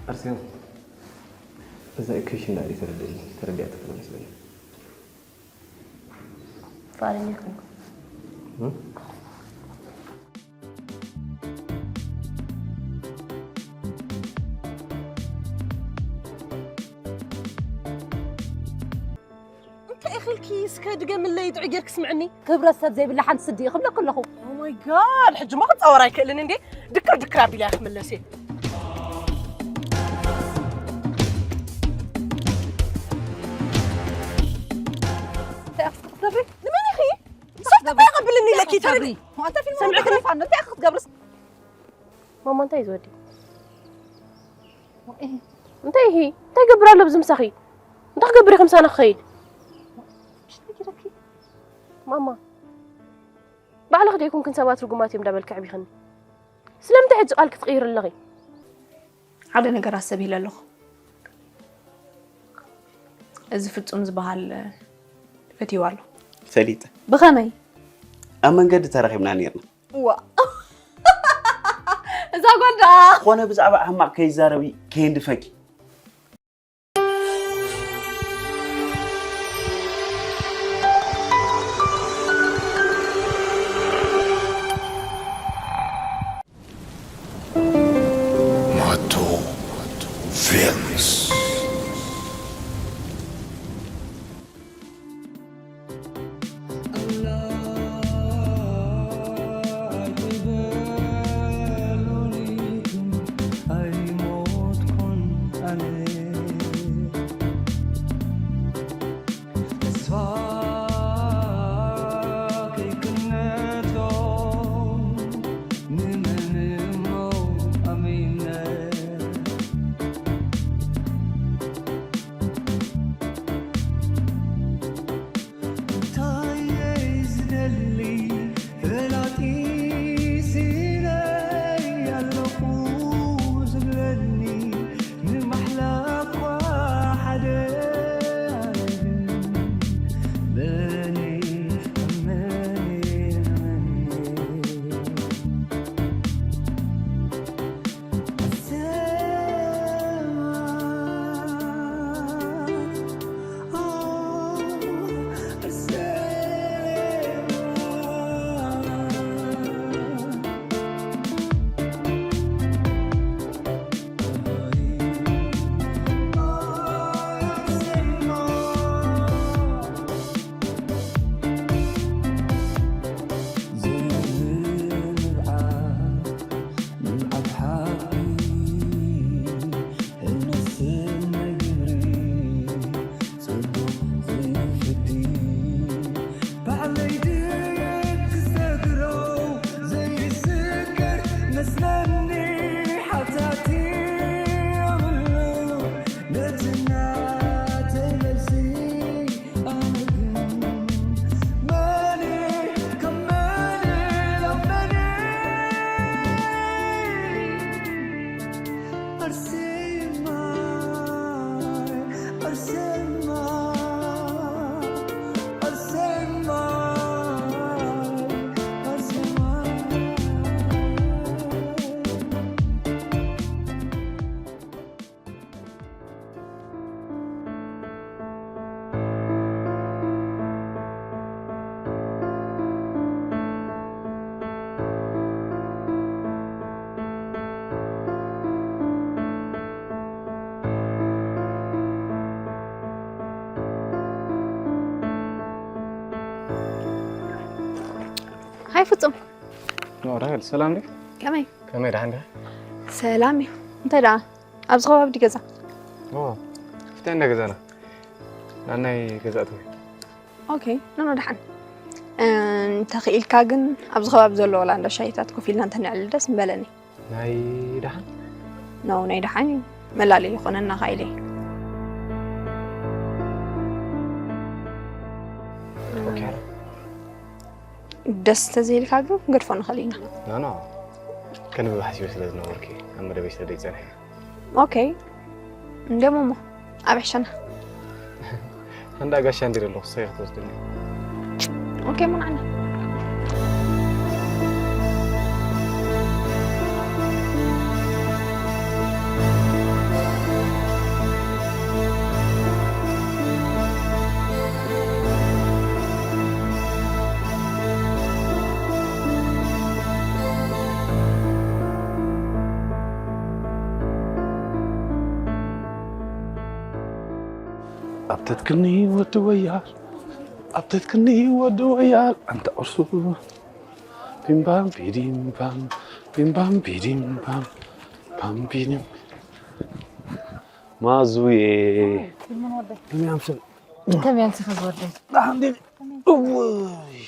ኣርሴማ፣ እዛ ኢኩዌሽን ዳኣ ተረድእኒ፣ ተረዲኣትካ መስለኒ። ፋረኛ ይኮንኩ። እንታይ ኢኺ ኢልኪ እስከ ድገምለይ ጥዑይ ጌርኪ ስምዕኒ። ክብረት ሰብ ዘይብላ ሓንቲ ስዲ ኢኺ ክብለኪ ኣለኹ። Oh my God፣ ሕጂ ማ ክጻወር ኣይክእልን እንዴ? ድክር ድክር ኣቢለ እያ ክምለስ እየ። እንታይ ኢኺ ክትገብሪ? ንመን ኢኺ? ሶፍት እኮ የቐብልኒ ኢለኪ፣ ትርዲ። ኣንተ ፊልም ሰምዕክኒ? ፋኖ፣ እንታይ ኢኺ ክትገብሪ? ማማ እንታይ እዩ ዝወዲ? እንታይ ይሂ? እንታይ ይገብር ኣሎ ብዚ ምሳኺ? እንታይ ክገብር ኢኺ ምሳና ክኸይድ? ማማ ባዕልኺ ዶ ኣይኮንክን ሰባት ርጉማት እዮም እንዳበልኪ ኣዕቢኽኒ? ስለምንታይ ሕጂ ቃልኪ ትቕይሪ ኣለኺ? ሓደ ነገር ኣሰብ ኢለ ኣለኹ። እዚ ፍጹም ዝበሃል ፈትይዋ ኣሎ። ፈሊጠ። ብኸመይ? ኣብ መንገዲ ተራኺብና ነርና። ዋ እዛ ጓል ደኣ ዝኾነ ብዛዕባ ሕማቕ ከይዛረቢ ከየንድፈኪ። ማቶ ፊልምስ። ሃይ ፍጹም። ኖ ራሄል፣ ሰላም ዲኺ? ከመይ? ከመይ፣ ደሓን ዲኺ? ሰላም እዩ። እንታይ ደኣ? ኣብዚ ከባቢ ድዩ ገዛ? ኦ፣ ክፍቲ እንደ ገዛና። ናናይ ገዛ እትው። ኦኬ፣ ኖ ኖ፣ ደሓን። እንተኽኢልካ ግን ኣብዚ ከባቢ ዘሎ ወላ እንዳ ሻሂታት ኮፍ ኢልና እንተንዕልል ደስ ምበለኒ። ናይ ደሓን? ኖ፣ ናይ ደሓን እዩ። መላለይ ይኾነና ኸኢለ። ኦኬ። ደስ ተዘይልካ ግን ክንገድፎ ንኽእል ኢና። ኖ ኖ፣ ከንብብ ሓሲበ ስለ ዝነበርኩ ኣብ መደበይ ስለ ዘይጸንሐ። ኦኬ፣ እንድዮም እሞ ኣብ ሕሸና። እንዳ ጋሻ እንዲረ ኣለኹ፣ ሰይ ክትወስድኒ። ኦኬ፣ ምን ዓና። ኣብ ተትክኒ ወዲ ወያል፣ ኣብ ተትክኒ ወዲ ወያል፣ ኣንታ ቁርሱ። ቢምባም ቢዲምባም፣ ቢምባም ቢዲምባም፣ ባም ቢዲም። ማዙዬ። ምን ወደይ? ከመይ ኣምስል? ከመይ ኣምስኻ ዝወደይ? ደሓን ዲኺ? እውይ።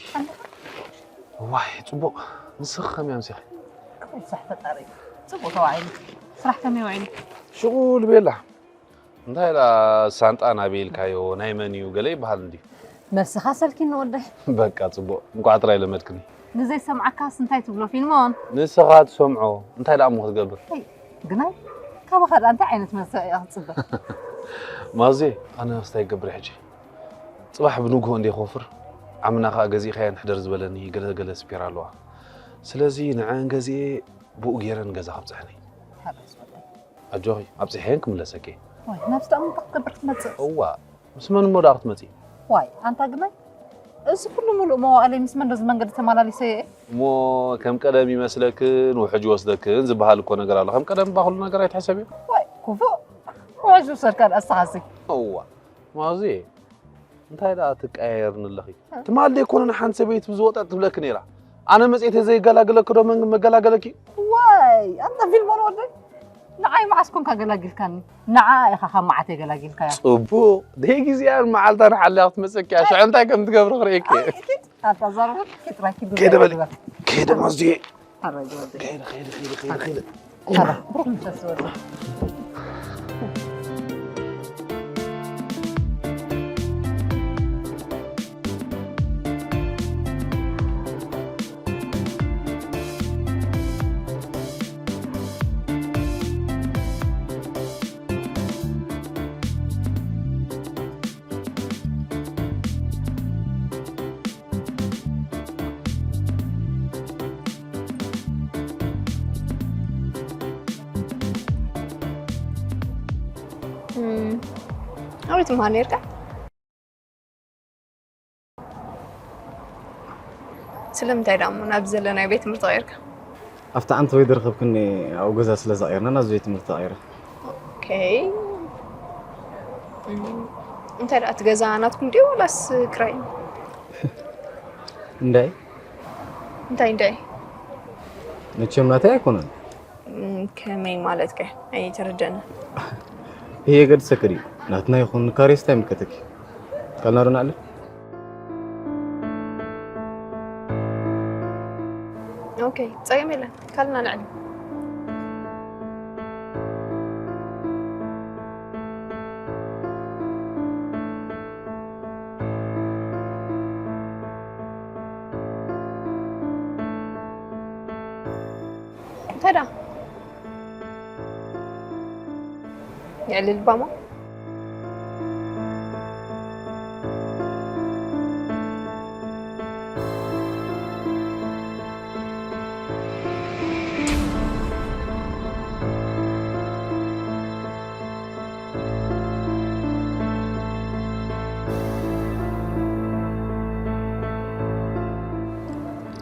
ዋይ፣ ጽቡቕ። ንስኺ ከመይ ኣምሲኺ? ክፍልሳሕ ፈጣሪ። ጽቡቕ ተባሂሉ። ስራሕ ከመይ ውዒሉ? ሽቑል ቤላ። እንታይ ደኣ ሳንጣ ናበይ ኢልካዮ? ናይ መን እዩ? ገለ ይበሃል እንድዩ። መልስኻ ሰልኪኒ ወደይ። በቃ ጽቡቕ። እንቋዕ ጥራይ ለመድክኒ። ንዘይሰምዓካስ እንታይ ትብሎ ፊልሞን? ንስኻ ትሰምዖ። እንታይ ደኣ እሞ ክትገብር? ኣይ፣ ግናይ ካባኻ ደኣ እንታይ ዓይነት መልሲ እየ ክጽበ? ማዜ፣ ኣነ እንታይ ክገብር ሕጂ? ጽባሕ ብንግሆ እንድየ ክወፍር፣ ዓምና ከኣ ገዚእካየን ሕደር ዝበለኒ ገለ ገለ ስፔር ኣለዋ። ስለዚ ንዐን ገዚኤ ብኡ ገይረን ገዛ ከብጽሐን እየ። ሓራይ ዝወደይ። ኣጆኺ፣ ኣብጺሐየን ክምለሰኪ እየ። ዋይ፣ ናብዚ ደኣ እንታይ ክትገብር ክትመጽእ? እዋ፣ ምስ መን እሞ ደኣ ክትመጺ? ዋይ፣ ኣንታ ግናይ፣ እዚ ኩሉ ምሉእ መዋእለይ ምስ መን ዶ እዚ መንገዲ ተመላሊሰዮ እየ? እሞ ከም ቀደም ይመስለክን ውሕጅ ይወስደክን ዝበሃል እኮ ነገር ኣሎ። ከም ቀደም እባ ኩሉ ነገር ኣይትሕሰብዮ። ዋይ፣ ክፉእ። ውሕጅ ዝውሰድካ ደኣ እስኻሲ። እዋ፣ ማዚ፣ እንታይ ደኣ ትቀያየርኒ ኣለኺ? ትማል ደይኮነ ንሓንቲ ሰበይቲ ብዝወጠጥ ትብለኪ ነይራ። ኣነ መጺኤ ዘይገላግለኪ ዶ መን-፣ መገላገለኪ? ዋይ፣ ኣንታ ፊልሞን ወደይ። ንዓይ መዓስ ኮንካ ገላጊልካኒ? ንዓ ኢኻ ካብ መዓት የገላጊልካያ። ጽቡቕ። ደይ ግዜኣን መዓልታን ሓልያ ክትመጸኪ እያ። ሽዑ እንታይ ከም ትገብሪ ክርእየኪ እየ። ኣይ፣ ኪድ፣ ኣታ ዛረቡ፣ ኪድ ራኪ ከይደ በሊ። ግበር። ከይደ ማዝየ። ኣረ፣ ግበር። ከይደ፣ ከይደ፣ ከይደ፣ ከይደ፣ ከይደ። ኣረ፣ ብሩክ ምሸት ዝበሉ። እም፣ ኣበይ ትመሃር ነይርካ? ስለምንታይ ደኣ እሞ ናብ ዘለናዮ ቤት ትምህርቲ ቀይርካ? ኣብቲ ዓንተወይ ዝረኸብክኒ ኣብኡ ገዛ ስለ ዘቐየርና ናብዚ ቤት ትምህርቲ ተቐይረ። ኦኬ። እም፣ እንታይ ደኣ እቲ ገዛ ናትኩም ድዩ ወላስ ክራይ? እንዳይ? እንታይ እንዳይ? መቸም ናተይ ኣይኮነን። እም፣ ከመይ ማለትከ? ኣይተረደእንን። ይሄ የገድሰኪ ድዩ? ናትና ይኹን ንካሬስ እንታይ ይምልከተኪ? ካልና ዶ ንዓልብ? ኦኬ፣ ጸገም የለን። ካልና ንዕልብ። እንታይ ደኣ? ንዕልል ባማ።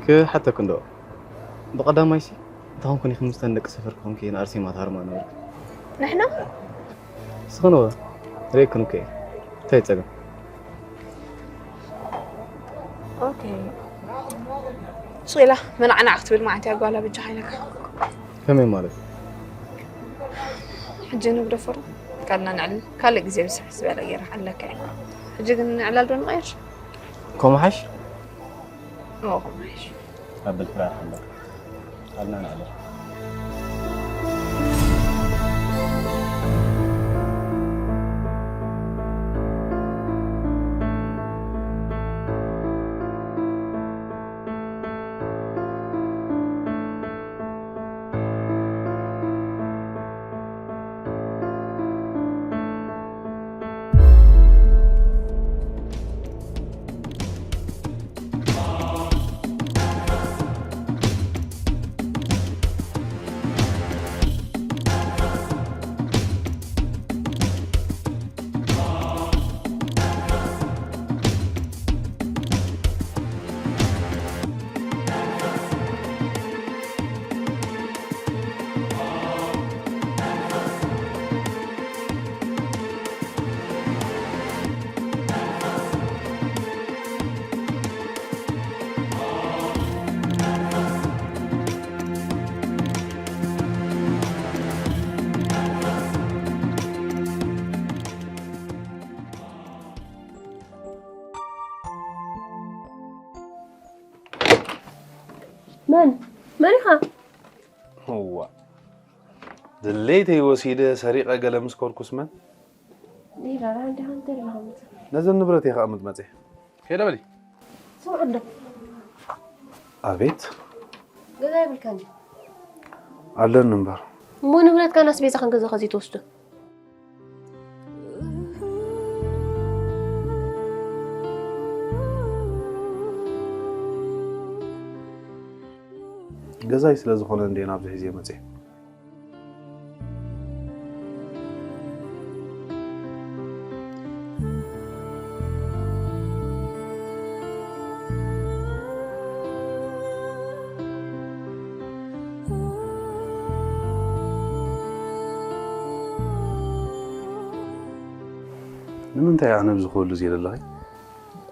ክሓተክ እንዶ፣ ብቐዳማይሲ እንታይ ኮንኩን ኢኺ ምስተን ደቂ ሰፈርኪ ኮንኪ ንኣርሴማ ትሃርማ ነበርኪ? ንሕና? ንስኽን እወ፣ ርእየክን እኮ እየ። እንታይ ጸገም? ኦኬ። ስቕ ኢላ መናዕናዕ ክትብል መዓት እያ ጓላ በጃኻ ኢለካ። ከመይ ማለት? ሕጂ ንግደፎ ዶ? ካልና ንዕልል። ካልእ ግዜ ብስሕ ዝበለ ገይረ ክሓልለካ እየ። ሕጂ ግን ንዕላል ዶ ንቐይር? ከምኡ ሓሽ? እዎ፣ ከምኡ ሓሽ። ኣብል ፍራር ሓለካ። ካልና ንዕልል። መን መን ኢኻ? እዋ፣ ድሌተይ ወሲደ ሰሪቐ ገለ ምስ ኮርኩስ መን? ዲራ ራንዲ ሃንተር ኢኻ። ነዘን ንብረት እየ ከኣ ምጥመጽ እየ። ከይደ በሊ። ስምዑ እንዶ። ኣቤት። ገዛ የብልካን ድዩ? ኣለኒ እምበር። እሞ ንብረትካን ኣስቤዛኻን ገዛኻ ዘይትወስዶ? ገዛይ ስለ ዝኾነ እንዴ ናብዚ ሒዜ መጽየ። ንምንታይ ኣነ ኣብዚ ኩሉ እዚ ዘለኺ?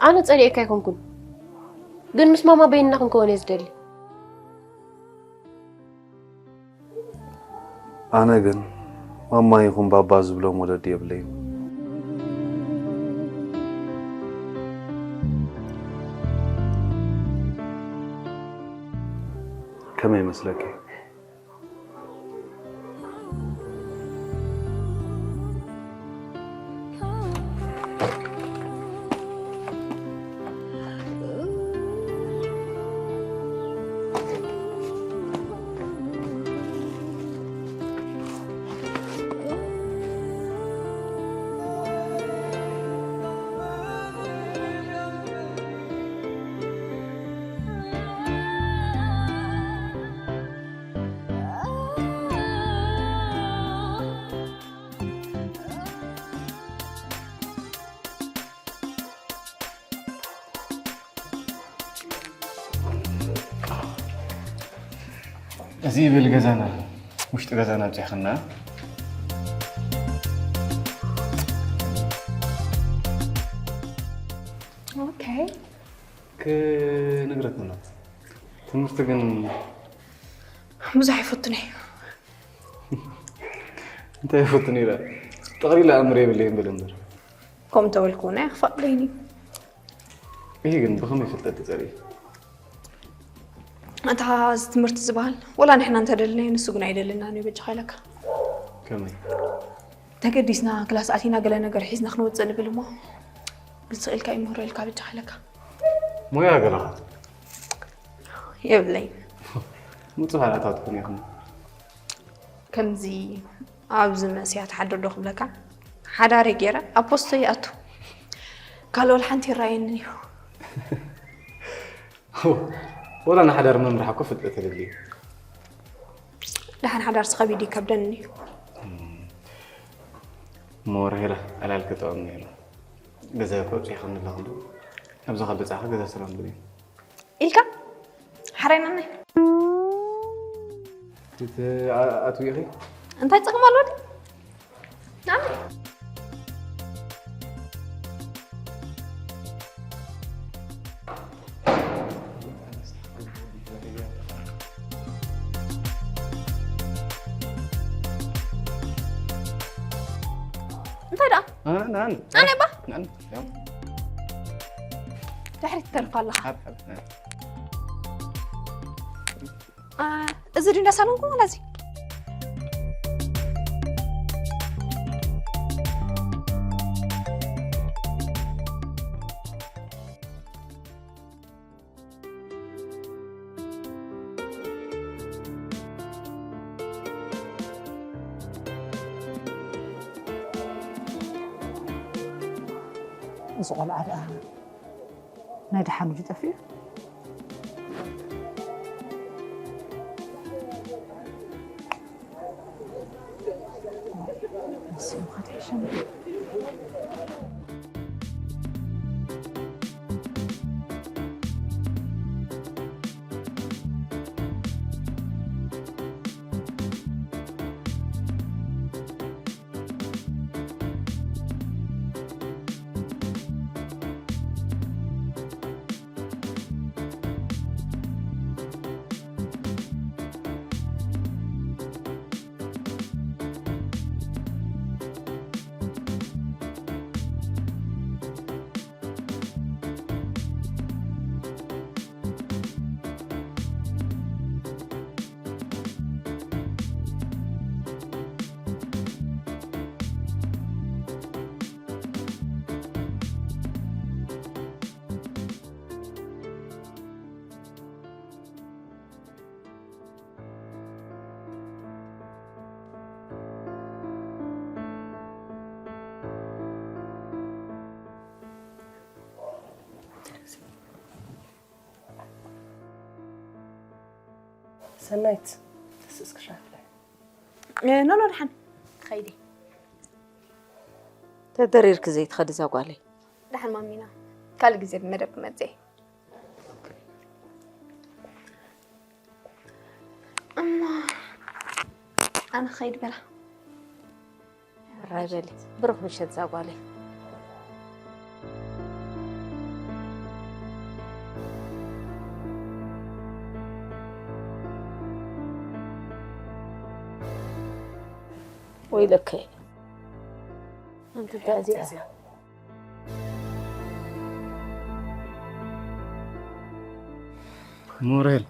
ኣነ ጸሊኤካ ኣይኮንኩን፣ ግን ምስ ማማ በይንና ክንከውን እየ ዝደሊ። ኣነ ግን ማማ ይኹን ባባ ዝብሎም ወለዲ የብለይን። ከመይ ይመስለኪ? እዚ ይብል ገዛና፣ ውሽጢ ገዛና ኣብፂሕኽና። ኦኬ። ክንግረክ ምናት ትምህርቲ ግን ብዙሕ ኣይፈቱን እየ። እንታይ ይፈቱን ኢለ ጠቕሊላ ኣእምሮ የብለይን በል እምበር። ከምኡ እንተበልኩ እውን ኣይኽፋእ ብለይኒ። ይህ ግን ብኸመይ ፍልጠት ትጸርኢ? እታ እዚ ትምህርቲ ዝበሃል ወላ ንሕና እንተደለናዮ ንሱ ግን ኣይደልናን እዩ በጃኻ ኢለካ። ከመይ? ተገዲስና ክላስ ኣቲና ገለ ነገር ሒዝና ክንወፅእ ንብል እሞ ግልፂ ኢልካ ይምህሮ ኢልካ በጃኻ ኢለካ። ሞያ ገለኻ? የብለይ። ምጹ ሃላታት ትኾኑ ኢኹም። ከምዚ ኣብዚ መስያ ትሓድር ዶ ክብለካ? ሓዳሪ ገይረ ኣብ ፖስቶ ይኣቱ። ካልእ ሓንቲ ይረኣየኒ እዩ። ወላ ንሓዳር ምምራሕ እኮ ፍልጠት የድሊ። ደሓን ሓዳርሲ ከቢድ ይከብደኒ እዩ። እሞ ራሄላ ዕላል ክጥዕም ነይሩ። ገዛ እኮ ኣብፂሕክኒ ኣለኹ ዶ? ኣብዚ ካብ በፃእኺ ገዛ ሰላም በሊ። ኢልካ ሓራይናናይ። እቲ ኣ-፣ ኣትዊ ኢኺ? እንታይ ጸቕሚ ኣለዎ ድዩ? ንኣምን። እንታይ ደኣ? ኣነ፣ ኣነ፣ ኣነ። ኣነ ባ? ኣነ፣ ያው። ድሕሪት ትተርፍ ኣለኻ። ሓብ፣ ሓብ፣ ኣነ። ኣ፣ እዚ ድዩ እንዳ ሳሎንኩም ዋላ እዚ? እዚ ቆልዓ ደኣ ናይ ደሓን ድዩ ጠፊኡ? ንሱ እሞ ክትሕሸኒ። ሰናይት፣ ተስእስኪ ሻሂ ኣፍልሒ። እ፣ ኖ ኖ፣ ደሓን። ኸይዲ። ተደሪርኪ ዘይትኸዲ እዛ ጓለይ። ደሓን ማሚና። ካልእ ግዜ ብመደብ ክመጽእ እየ። እሞ ኣነ ክኸይድ በላ። ራይ በሊ። ብሩኽ ምሸት እዛ ጓለይ። ወይለከ። ኣንቲ እንታይ እዚኣ? ሞራይል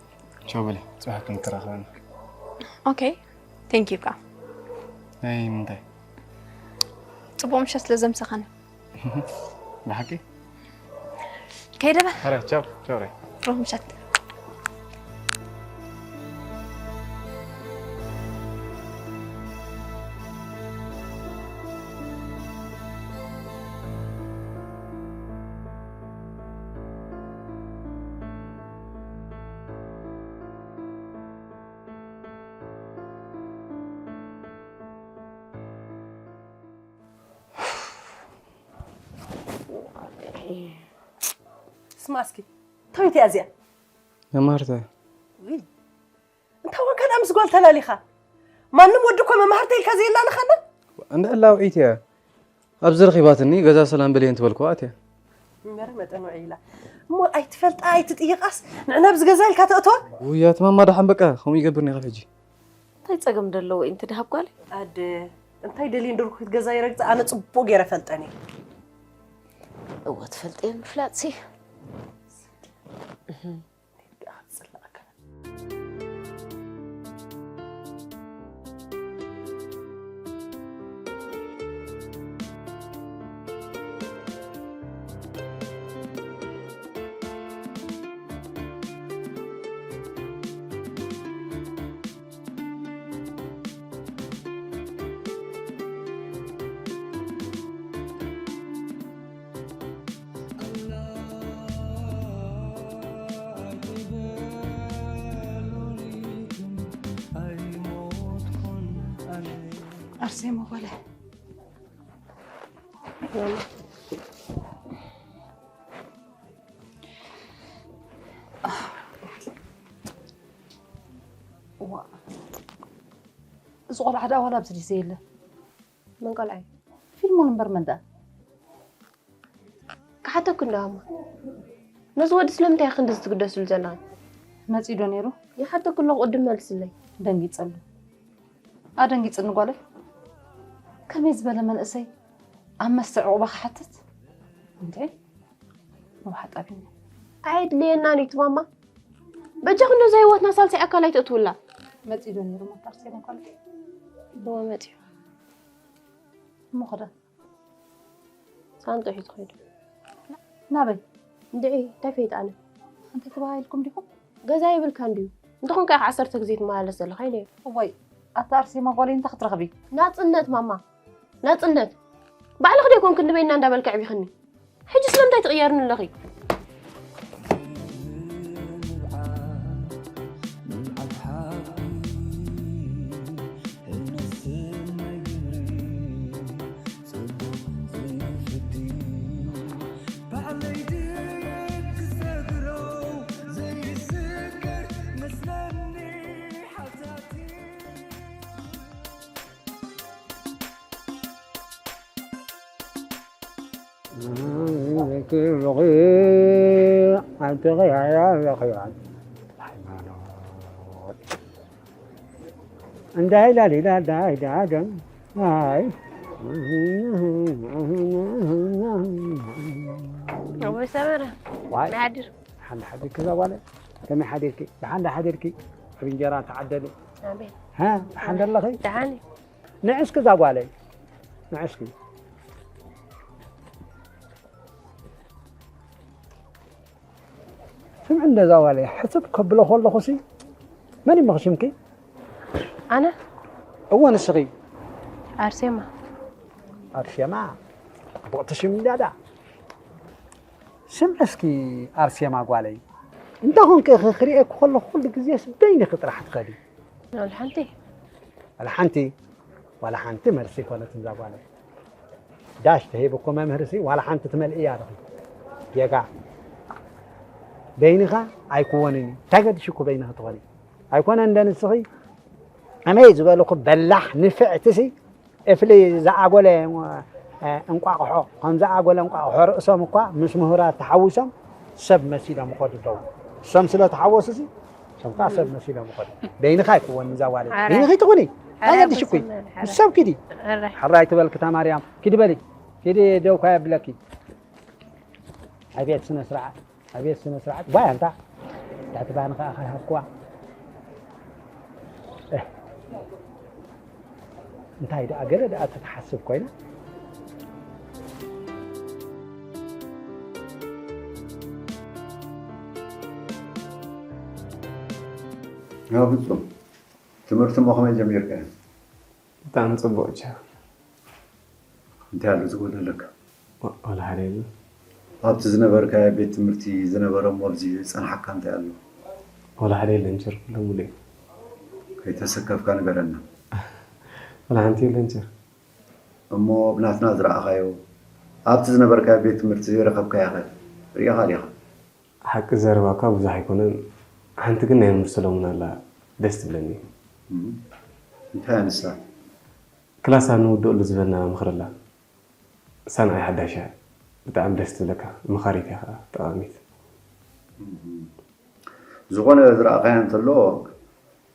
ቻው በሊ፣ ጽባሕ ክንተራኸበና። ኦኬ፣ ቴንክ ዩ። ካ ናይ ምንታይ? ጽቡቕ ምሸት ስለ ዘምሰኻኒ። ብሓቂ? ከይደ በል። ኧረ ቻው ቻው ራይ። ብሩኽ ምሸት። ስማ እስኪ፣ ተወይቲ እያ እዚኣ። መማርታ። ውይ፣ እንታይ ወንካ ደኣ ምስ ጓል ተላሊኻ? ማንም ወዲ እኮ መማህርተ ኢልካ ዘየላልኻና? እንዳ እላ ውዒት እያ። ኣብዚ ረኺባትኒ ገዛ ሰላም በልየን ትበልኩዋ እትያ። እምበር መጠን ውዒላ። እሞ ኣይትፈልጣ ኣይትጥይቓስ፣ ንዕና ኣብዚ ገዛ ኢልካ ተእትዋ? ውያት ማማ ደሓን በቃ፣ ከምኡ ይገብር ኔኻ ሕጂ። እንታይ ጸገም ደለዎ እዩ እንተ ደሃብ ጓል? ኣደ፣ እንታይ ደልዩ እንድርኩት ገዛ ይረግጽ፣ ኣነ ጽቡቕ ገይረ ፈልጠን እየ። እወ ትፈልጥ እየ ምፍላጥሲ። ኣርሴማ ጓለ እዚ ቆልዓ ደኣ ዋላ ኣብዚ ድዩ ዘየለ? መን ቆልዓ እዩ? ፊልሞን እምበር መን ደኣ? ክሓተኩ እንዳ ማማ፣ ነዚ ወዲ ስለምንታይ ኢኺ ክንድዚ ትግደስሉ ዘለኺ? መጺኡ ዶ ነይሩ? ይሓተኩ ኣለኹ፣ ቅድም መልስለይ። ደንጊጸሉ። ኣደንጊጽኒ ጓለይ። ከመይ ዝበለ መንእሰይ ኣብ መስተ ዕቑባ ክሓትት? እንዴ? ንውሓጥ ኣቢኒ። ኣየድልየናን እዩ እቲ ማማ። በጃኺ ነዛ ህይወትና ሳልሳይ ኣካል ኣይተእትውላ። መጺኡ ዶ ነይሩ ሞታ ኣርሴማ ጓለይ? እወ መጺኡ። እሞ ኸዳ? ሳንጦ ሒዙ ኸይዱ። ናበይ? እንድዒ እንታይ ፈይጣነ? እንታይ ተባሂልኩም ዲኹም? ገዛ የብልካን ድዩ? እንተኾንካ ኢኻ ዓሰርተ ግዜ ትመላለስ ዘለኻ ኢለዮ። እዋይ፣ ኣታ ኣርሴማ ጓለይ እንታይ ክትረኽቢ? ናጽነት ማማ፣ ናጽነት። ባዕልኺ ዶ ኣይኮንክን ንበይና እንዳበልኪ ኣዕቢኽኒ? ሕጂ ስለምንታይ ትቕየርኒ ኣለኺ? እንዳይ ላሊላ ዳይ ዳገም ኣይ ኣቦይ ሰመረ፣ ዋይ ናይ ሓዲር ሓንዳ ሓዲርኪ እዛ ጓለ ከመይ ሓዲርኪ? ደሓን ዳ ሓዲርኪ? ኣብ እንጀራ ተዓደሉ ኣቤት ሃ ደሓን ደለኺ? ደሓን እዩ። ንዕስኪ እዛ ጓለይ ንዕስኪ ስምዒ እንደዛ ዋለ ሕስብ ከብሎ ከለኹሲ መን ይመኽሽምኪ? ኣነ እወ ንስኺ ኣርሴማ ኣርሴማ ጽቡቕቲ ሽም እንዳዳ ስምዒ እስኪ ኣርሴማ ጓለይ እንተ ኾንከ ክሪኤኪ ከለኹ ኩሉ ግዜስ በይንኺ ጥራሕ ትኸዲ። ዋላ ሓንቲ። ዋላ ሓንቲ፣ ዋላ ሓንቲ መልሲ ኣይኮነትን እዛ ጓለይ። ዳሽ ተሂቡ እኮ መምህርሲ ዋላ ሓንቲ ትመልእያ ኣለኺ። ጌጋ። በይንኻ ኣይክወንን እዩ። እንታይ ገዲሹ እኮ በይንኺ ትኾኒ? ኣይኮነን እንደ ንስኺ ከመይ ዝበልኹ በላሕ ንፍዕትሲ እፍሊ ዝኣጎለ፣ እ፣ እንቋቑሖ፣ ከም ዝኣጎለ እንቋቑሖ ርእሶም እኳ ምስ ምሁራት ተሓዊሶም ሰብ መሲሎም ይኸዱ ኣለዉ። እሶም ስለ ተሓወሱሲ፣ እሶም ከኣ ሰብ መሲሎም ይኸዱ። በይንኻ ኣይክወን እዛ ጓለይ። ሓራይ። በይንኺ ትኹኒ። ሓራይ ኣይገድሽ እኮ እዩ። ብስም-፣ ምስ ሰብ ኪዲ። ሓራይ። ሕራይ ትበልኪ እታ ማርያም። ኪዲ በሊ። ኪዲ ደው እኳ የብለኪ። ኣቤት ስነ ስርዓት። ኣቤት ስነ ስርዓት። ጓይ ኣንታ። እታ ትባኒ ከኣ ከይሃብክዋ። እህ። እንታይ ደኣ ገለ ደኣ ተትሓስብ ኮይና። ያው ፍጹም፣ ትምህርቲ እሞ ከመይ ጀሚርካዮ? ብጣዕሚ ጽቡቕ ቻ። እንታይ ኣሎ ዝጎደለካ? ወ-፣ ወላ ሓደ የለን። ኣብቲ ዝነበርካዮ ቤት ትምህርቲ ዝነበረ እሞ ኣብዚ ዝጸንሓካ እንታይ ኣሎ? ወላ ሓደ የለን ቸር፣ ኩሉ ሙሉእ እዩ። ከይተሰከፍካ ንገረና። ወላ ሓንቲ የለን ቸር። እሞ ብናትና ዝረኣኻዮ፣ ኣብቲ ዝነበርካዮ ቤት ትምህርቲ ዘይረኸብካዮ ኸ ርኢኻ ዲኻ? ሓቂ ዘረባ እኳ ብዙሕ ኣይኮነን፣ ሓንቲ ግን ናይ መምህር ሰለሙን ኣላ ደስ ትብለኒ። እም፣ እንታይ እያ ንሳ? ክላስ ኣብ ንውድእሉ ዝበልና ምኽሪ ኣላ። እሳ ንዓይ ሓዳሽ እያ፣ ብጣዕሚ ደስ ትብለካ፣ መኻሪት እያ ኸዓ፣ ጠቓሚት። እም፣ ዝኾነ ዝረኣኻዮ እንተሎ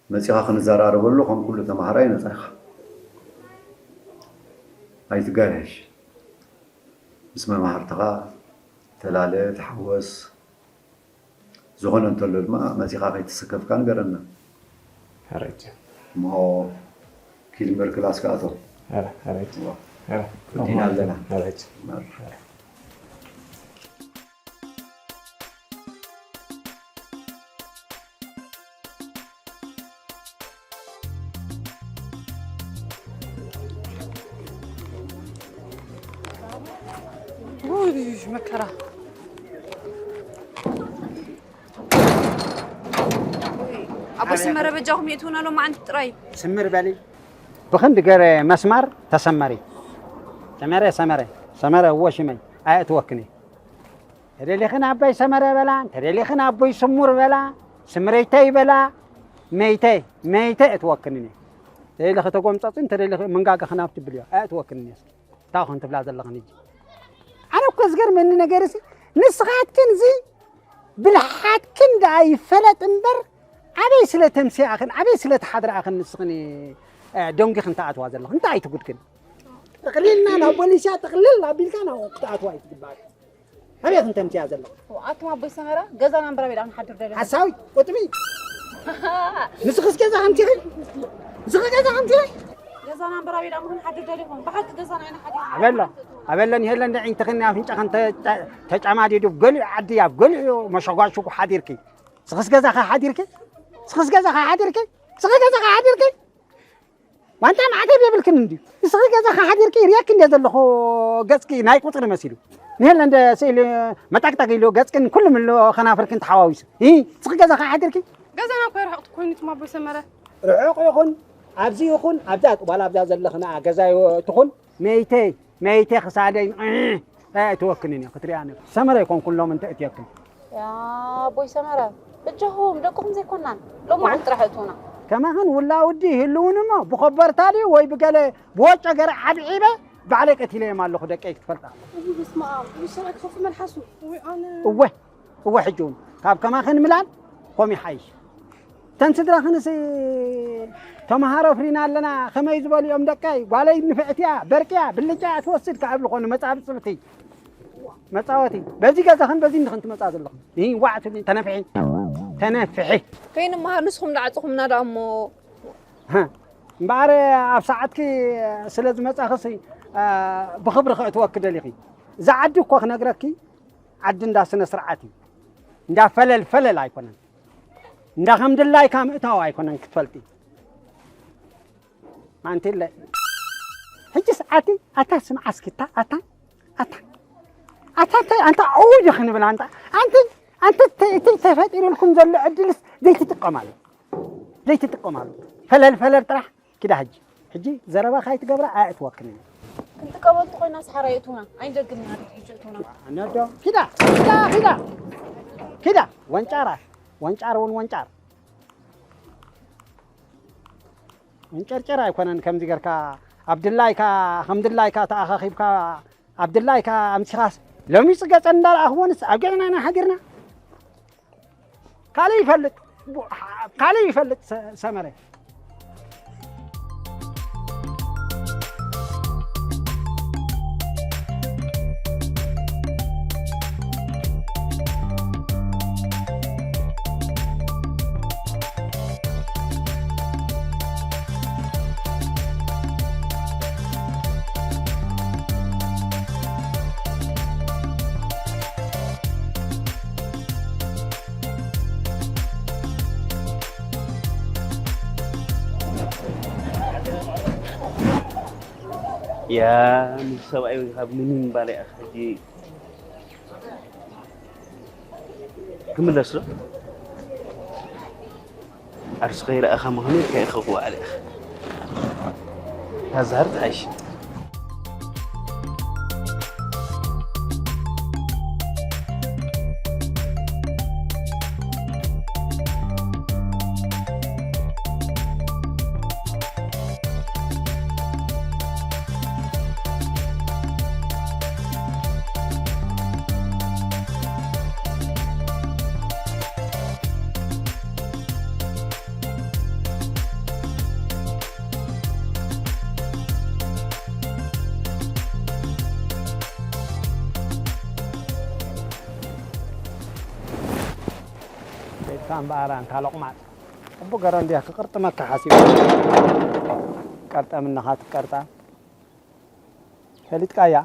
መጺኻ ክንዘራረበሉ ከም ኩሉ ተማሃራይ ነጻ ኢኻ። ኣይትጋየሽ። ምስ መማህርትኻ ተላለ፣ ተሓወስ። ዝኾነ እንተሎ ድማ መጺኻ ከይተሰከፍካ ንገረና። ሕራይ። እሞ ኪድ እምበር ክላስካ ኣቶ። ሕራይ፣ ሕራይ። እዋ። ሕራይ። ወዲና ኣለና። ሕራይ። እምበር። ውይ፣ መከራ። ኣቦይ ሰመረ፣ በጃኹም የእትውና ሎማዓንቲ ጥራይ። ስምር በሊ። ብኽንዲ ገረ መስማር ተሰመሪ። ሰመረ፣ ሰመረ፣ ሰመረ፣ እዎ ሽመይ፣ ኣየእትወክን እየ። ተደሊኽን ኣቦይ ሰመረ በላ፣ እንተደሊኽን ኣቦይ ስሙር በላ፣ ስምረይተይ በላ፣ መይተ፣ መይተ እትወክንን እየ። ተደሊኺ ተጎምፀፂ፣ እንተደሊኺ መንጋጋ ክናብ ትብልዮ፣ ኣየእትወክንን እየ። እስኪ፣ እንታይ ኾን ትብላ ዘለኽን እጂ? ኣነ እኮ ዝገርመኒ ነገር እሲ፣ ንስኻትክን እዚ ብልሓትክን ደኣ ይፈለጥ እምበር፣ ኣበይ ስለ ተምስያኽን፣ ኣበይ ስለ ተሓድራኽን ንስኽን፣ እ፣ ደንጒኽን ትኣትዋ ዘለኽን? እንታይ ኣይትጉድክን? ጥቕሊልና ናብ ቦሊስያ ጥቕልል ኣቢልካ ናብኡ ክትኣትዋ ኣይትግባእን። ኣበይ ክንተምስያ ዘለኹ? ኣቱም ኣቦይ ሰመረ፣ ገዛና እምበር ኣበይ ደኣ ክንሓድር ደሊኹም? ሓሳዊት፣ ቁጥቢ። ንስኽስ ገዛ ከምቲኺ? ንስኺ ገዛ ከምቲኺ? ገዛና እምበር ኣበይ ደኣ ክንሓድር ደሊኹም? ብሓቂ ገዛና ኢና ሓዲርና። ኣበሎ፣ ኣበሎ፣ ንሄለን ደዒንትኽን ኣፍንጫኽን ተ-፣ ተ-፣ ተጫማዲዱ፣ ኣብ ገሊኡ ዓዲ፣ ኣብ ገሊኡ መሸጓሽጉ ሓዲርኪ። ንስኽስ ገዛኻ ሓዲርኪ? ንስኽስ ገዛኻ ሓዲርኪ? ንስኺ ገዛኻ ሓዲርኪ? ዋንታ ማዕተብ የብልክን እንድዩ። ንስኺ ገዛኻ ሓዲርኪ ይርእየኪ እንደ ዘለኹ ገጽኪ ናይ ቁጽሪ መሲሉ። ንሄለ እንደ ስእሊ መጠቅጠቅ ኢሉ ገጽክን ኩሉ ምሎ ከናፍርክን ተሓዋዊሱ። እ፣ ንስኺ ገዛኻ ሓዲርኪ? ገዛና እኮ ርሑቕ ኮይኑ ትማ ኣቦይ ሰመረ። ርሑቕ ይኹን፣ ኣብዚ ይኹን፣ ኣብዛ፣ ዋላ ኣብዛ ዘለኽና ገዛ ዮ-፣ ትኹን፣ መይተይ፣ መይተይ ክሳደይ፣ እ፣ ኣይትወክንን እየ ክትሪኣ ነበር። ሰመረ ይኮንኩን ሎም እንተ እትየክን። ያ ኣቦይ ሰመረ፣ በጃኹም ደቅኹም ዘይኮናን፣ ሎማዓንቲ ጥራሕ እእትውና። ከማኽን ውላውዲ ይህልውን እሞ፣ ብኸበርታ ድዩ ወይ ብገለ ብወጨ ገረ ዓብዒበ ባዕለይ ቀቲለዮም ኣለኹ ደቀይ ክትፈልጣ። እይ በስመ ኣብ፣ እይ ሰብኣይ ክኸፉ መልሓሱ። ወይ ኣነ። እወ፣ እወ ሕጂ እውን ካብ ከማኽን ምላል ኮም ይሓይሽ። እተን ስድራኽንስ ተምሃሮ ኣፍሪና ኣለና፣ ከመይ ዝበሉ እዮም ደቀይ? ጓለይ ንፍዕቲ እያ፣ በርቂ እያ፣ ብልጫ እያ ትወስድ ክብሉ ኾኑ መጻብጽብቲ፣ መጻወቲ። በዚ ገዛኽን በዚ እንድኽን ትመጻ ዘለኽን። ይህ ዋዕ ትብሊ፣ ተነፍሒ፣ ተነፍሒ። ከይንመሃር ንስኹም ደዓጽኹምና ደኣ እሞ። ሃ፣ እምበኣር ኣብ ሰዓትኪ ስለ ዝመጻኽሲ፣ አ፣ ብኽብሪ ከእትወኪ ደሊኺ። እዛ ዓዲ እኮ ክነግረኪ፣ ዓዲ እንዳ ስነ ስርዓት እዩ። እንዳ ፈለል ፈለል ኣይኮነን። እንዳ ከም ድላይካ ምእታው ኣይኮነን ክትፈልጢ። ማንቲለ። ሕጂስ ኣቲ፣ ኣታ ስምዓ እስኪ፣ ኣታ፣ ኣታ፣ ኣታ፣ ኣታ፣ ኣታ፣ ኣንታ፣ ኦይ፣ ዶ ክንብል፣ ኣንታ፣ ኣንቲ፣ ኣንተ እቲ እቲ ተፈጢሩልኩም ዘሎ ዕድልስ ዘይትጥቀማሉ፣ ዘይትጥቀማሉ። ፈለል ፈለል ጥራሕ። ኪዳ ሕጂ፣ ሕጂ ዘረባ ካይትገብራ ኣየእትወክን እየ። ክንጥቀመሉ ተኾይና ሰሓራ የእትውና፣ ኣይንደግምና ድሕጂ እትውና። ነዶ፣ ኪዳ፣ ኪዳ፣ ኪዳ፣ ኪዳ፣ ወንጫራ፣ ወንጫር እውን ወንጫር። ወንጨርጨር ኣይኮነን ከምዚ ጌርካ፣ ኣብ ድላይካ፣ ከም ድላይካ ተኣኻኺብካ፣ ኣብ ድላይካ ኣምሲኻስ፣ ሎሚ ጽገጸን እንዳረኣኽዎንስ ኣብ ገዕና ኢና ሓዲርና። ካልእ ይፈልጥ፣ ቡ-፣ ካልእ ይፈልጥ ሰ-፣ ሰመረ። ያ፣ ንሰብኣይ ካብ ምንም ባለ ሕጂ ክምለስ ዶ? ዓርሱ ከይረኣኻ ምዃኑ ከይኸፍኡ ዓሊኻ። ታዛር ትሓይሽ። ቤትካ እምበኣር ኣንታ ሎቕማጽ። እቡ ገረ እንዲያ ክቅርጥመካ ሓሲቡ። ቀርጠምነኻ ትቀርጣ። ፈሊጥካያ።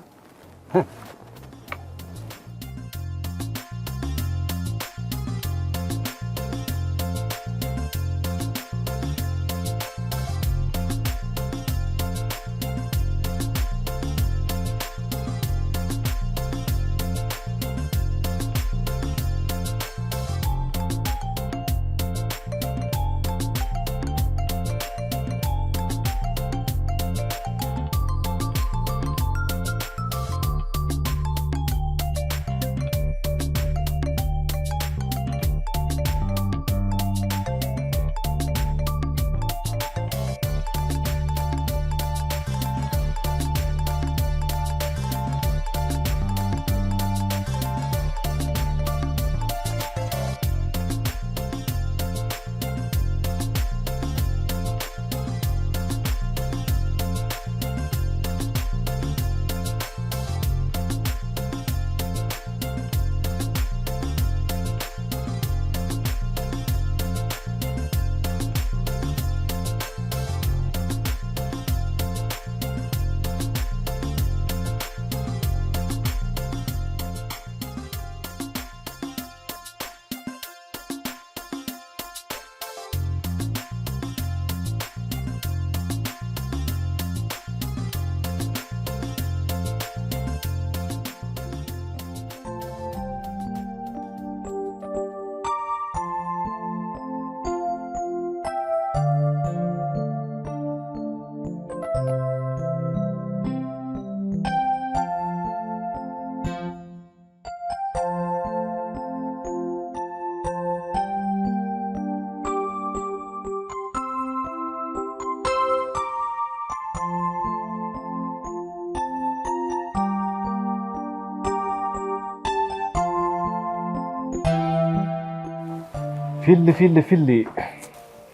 ፊሊ፣ ፊሊ፣ ፊሊ።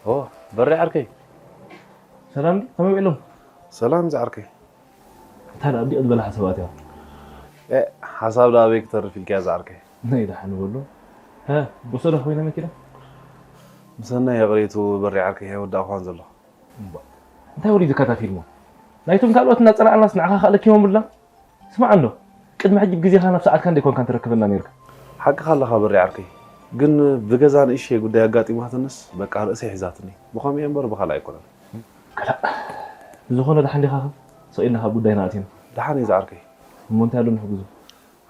ኦ፣ በሬ ዓርከይ። ሰላም ድዩ? ከመይ ውዒሎም? ሰላም ዝዓርከይ። እንታይ ደኣ፣ እንዲኦ ዝበላ ሓሳባት እያ። ኤ፣ ሓሳብ ደኣ ኣበይ ክተርፍ ኢልካያ ዝዓርከይ? ናይ ደሓን በሎ። ሀ፣ ወሰዶ ኮይነ መኪና? ምሰናይ ይቕሬቱ በሬ ዓርከይ ኣይወዳእኳን ዘሎ። እምባ። እንታይ ወሪዱካ እታ ፊልሞ? ናይቶም ካልኦት እናጸላእናስ ንዓኻ ከኣ ለኪሞምላ? ስማዕ እንዶ፣ ቅድሚ ሕጂ ብግዜኻን ኣብ ሰዓትካን ደይኮንካን ትረክበና ነይርካ። ሓቅኻ ኣለኻ በሬ ዓርከይ። ግን ብገዛ ንእሽተይ ጉዳይ ኣጋጢማትንስ በቃ ርእሰይ ሒዛትኒ። ብኸምኡ እየ እምበር ብኻልእ ኣይኮነን። ከላእ። ብዝኾነ ደሓን ዲኻ? ስቕ ኢልና ካብ ጉዳይና ኣቲና። ደሓን እየ ዝዓርከይ። እሞ እንታይ ኣሎ ንሕግዞ?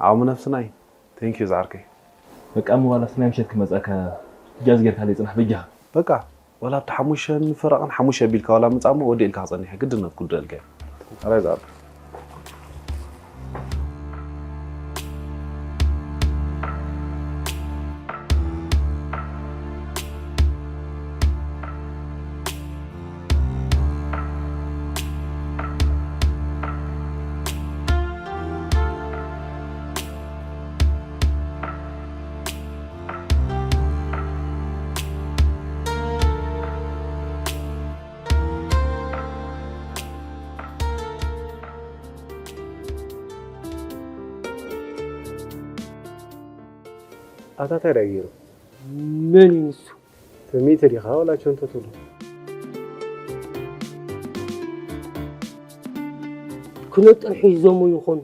ዓቕሚ ነብስና እዩ። Thank you ዝዓርከይ። በቃ እሞ ዋላስ ናይ ምሸት ክመጻካ እጃዝ ጌርካ ዘይጽናሕ በጃኻ። በቃ ዋላ ኣብቲ ሓሙሽተን ፈረቓን ሓሙሽተ ቢልካ ዋላ ምጻእ እሞ ወዲእ ኢልካ ክጸንሕ ግድነት ክውድኣልካ እዩ። ኣራይ ዝኣብ ኣታ እንታይ ደኣ ገይሩ? መን እዩ ንሱ? ተሚተ ዲኻ ወላ ቸንቶ ትብሎ? ክነጥር ሒዞሞ ይኾኑ።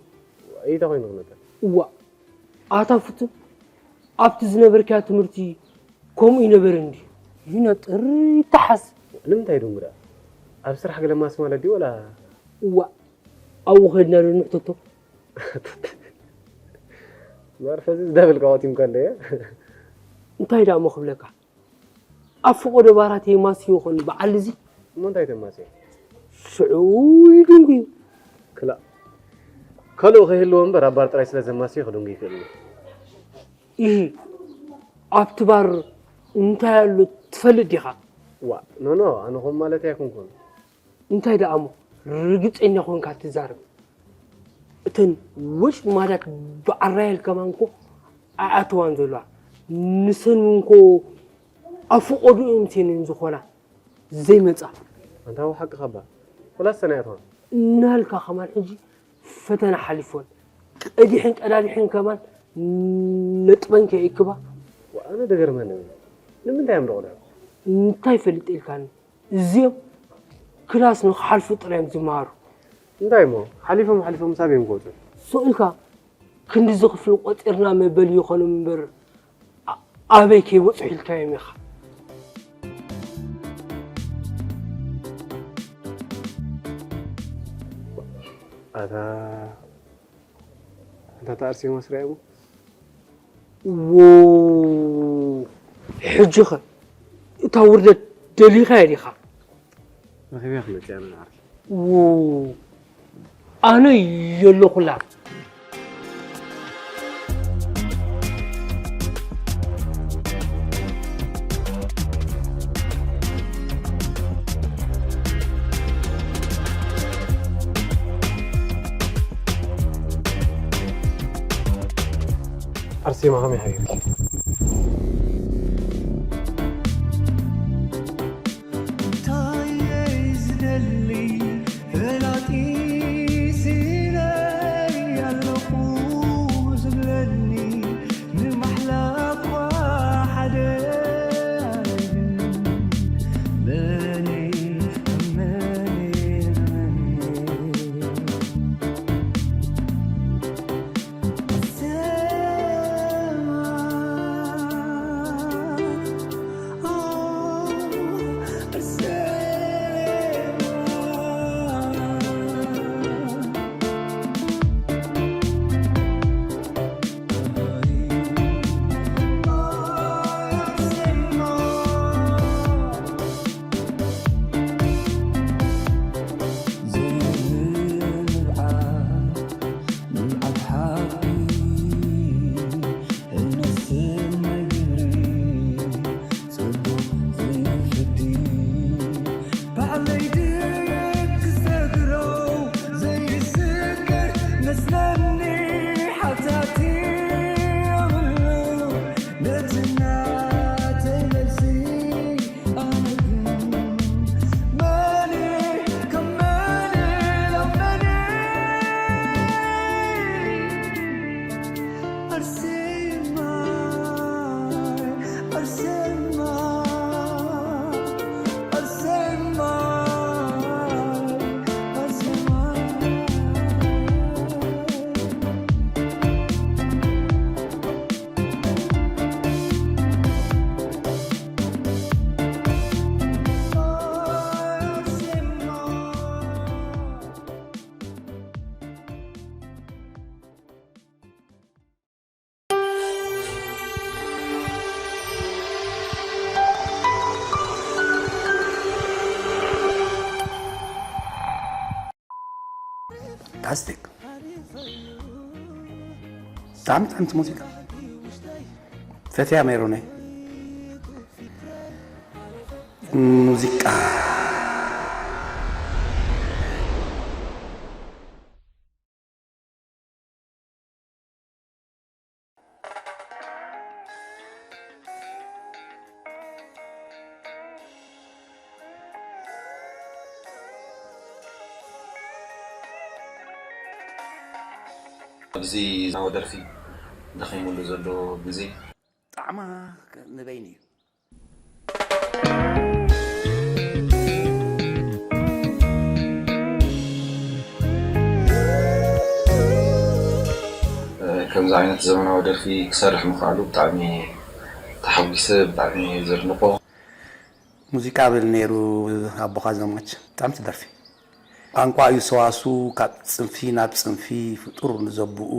እንታይ ኮይኑ ክነጥር? እዋ፣ ኣታ ፍቱን፣ ኣብቲ ዝነበርካዮ ትምህርቲ ከምኡ ይነበረ እንድዩ። ይነጥር ይተሓዝ። ንምንታይ ድንጉዳ? ኣብ ስራሕ ገለ ማስ ማለት ድዩ ወላ? እዋ፣ ኣብኡ ኸድና ዶ ንሕተቶ? ማርፈዚ ዝዳበልካ ወቲምካ እንደ እንታይ ደኣ እሞ ክብለካ? ኣብ ፈቐዶ ባራት የማስዮ ኾን በዓል እዚ። እሞ እንታይ ተማስዮ? ሽዑ ይድንጉ እዩ። ክላእ። ካልኦ ከይህልዎ እምበር ኣብ ባር ጥራይ ስለ ዘማስዮ ክድንጉ ይኽእል እዩ። ኢሂ፣ ኣብቲ ባር እንታይ ኣሎ ትፈልጥ ዲኻ? ዋ፣ ኖ፣ ኖ፣ ኣነ ኹም ማለት ኣይኮንኩን። እንታይ ደኣ እሞ ርግጸኛ ኾንካ ትዛረብ? እተን ወጭ ማዳት ብዓራየል ከማን እኮ ኣይኣተዋን ዘለዋ። ንሰን እውን እኮ ኣብ ፈቐድኡ እምቴንን ዝኾና ዘይመጻ። ኣንታ ሓቅኻ እባ። ወላ ሰናያት ሆን። እናልካ ከማን ሕጂ ፈተና ሓሊፎን ቀዲሕን ቀዳዲሕን ከማን ነጥበን ከይእክባ። ኣነ ደገርመኒ። ንምንታይ እዮም ደቑዳ? እንታይ ፈልጥ ኢልካኒ? እዚኦም ክላስ ንክሓልፉ ጥራይ እዮም ዝመሃሩ። እንታይ እሞ? ሓሊፎም ሓሊፎም ሳብ እዮም ክወፁ? ስቕ ኢልካ ክንድዚ ክፍሊ ቆፂርና መበል ይኾኑ እምበር፣ ኣ-፣ ኣበይ ከይበፅሑ ኢልካዮም ኢኻ። ኣታ፣ ኣንታ፣ ኣታ ኣርሴማ ስራይ እሞ። ዎ፣ ሕጂኸ እታ ውርደት ደሊኻያ ዲኻ? ረኺበያ ክመጽእ እየ፣ ኣነ ንዓኺ። ዎ፣ ኣነ የለኹላ። ኣርሴማ ከመይ ሓቢርኪ? እንታይ እየ ዝደሊ ፈላጢ ስኢነይ ኣለኹ ዝብለኒ ንማሕላ እኳ ሓደ ኣይብልን። መን እየ፣ መን እየ፣ መን እየ? ኣርሴማ፣ ፋንታስቲክ። ብጣዕሚ ጥዕምቲ ሙዚቃ። ፈትያ ሜሮነይ። ሙዚቃ። ኣብዚ ናወ ደርፊ ደኺሙሉ ዘሎ ግዜ ጣዕማ ንበይኑ እዩ። ከምዚ ዓይነት ዘመናዊ ደርፊ ክሰርሕ ምኽኣሉ ብጣዕሚ ተሓጒሰ፣ ብጣዕሚ ዘድንቆ። ሙዚቃ ብል ነይሩ ኣቦኻ ዘማች። ብጣዕሚ ትደርፊ። ቋንቋ እዩ ሰዋሱ ካብ ጽንፊ ናብ ጽንፊ ፍጡር ንዘብኡ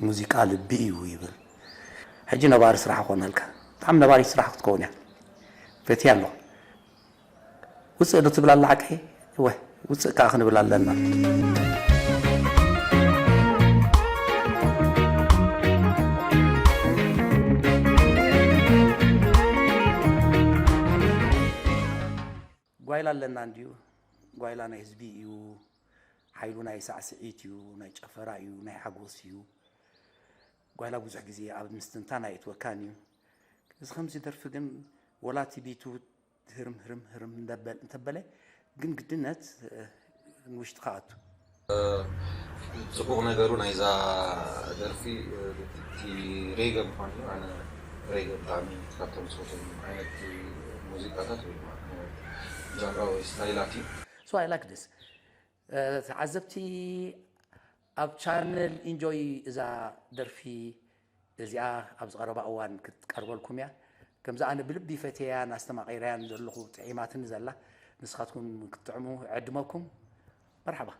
ሙዚቃ ልቢ እዩ ይብል። ሕጂ ነባሪ ስራሕ ኮነልካ። ብጣዕሚ ነባሪ ስራሕ ክትከውን እያ። ፈትያ ኣለኹ። ውፅእ ዶ ትብል ኣላ ሓቀይ? እወ፣ ውፅእ ከዓ ክንብል ኣለና። ጓይላ ኣለና እንድዩ። ጓይላ ናይ ህዝቢ እዩ። ሓይሉ ናይ ሳዕስዒት እዩ፣ ናይ ጨፈራ እዩ፣ ናይ ሓጎስ እዩ። ጓይላ ብዙሕ ግዜ ኣብ ምስትንታን ኣየእትወካን እዩ። እዚ ከምዚ ደርፊ ግን ወላ እቲ ቢቱ ህርም ህርም ህርም እንደበል እንተበለ ግን ግድነት ንውሽጥኻ ኣቱ። ፅቡቕ ነገሩ ናይዛ ደርፊ እቲ ሬገ ምኳኑ እዩ። ኣነ ሬገ ብጣዕሚ ካብቶም ዝፈትዎም ዓይነት ሙዚቃታት ወይ ድማ ዓይነት ጃንራ ወይ ስታይላት እዩ። So I like this። ተዓዘብቲ ኣብ ቻነል ኢንጆይ እዛ ደርፊ እዚኣ ኣብ ዝቐረባ እዋን ክትቀርበልኩም እያ። ከምዚ ኣነ ብልቢ ፈትየያን ኣስተማቒረያን ዘለኹ ጥዒማትኒ ዘላ ንስኻትኩም ክትጥዕሙ እዕድመኩም። መርሓባ።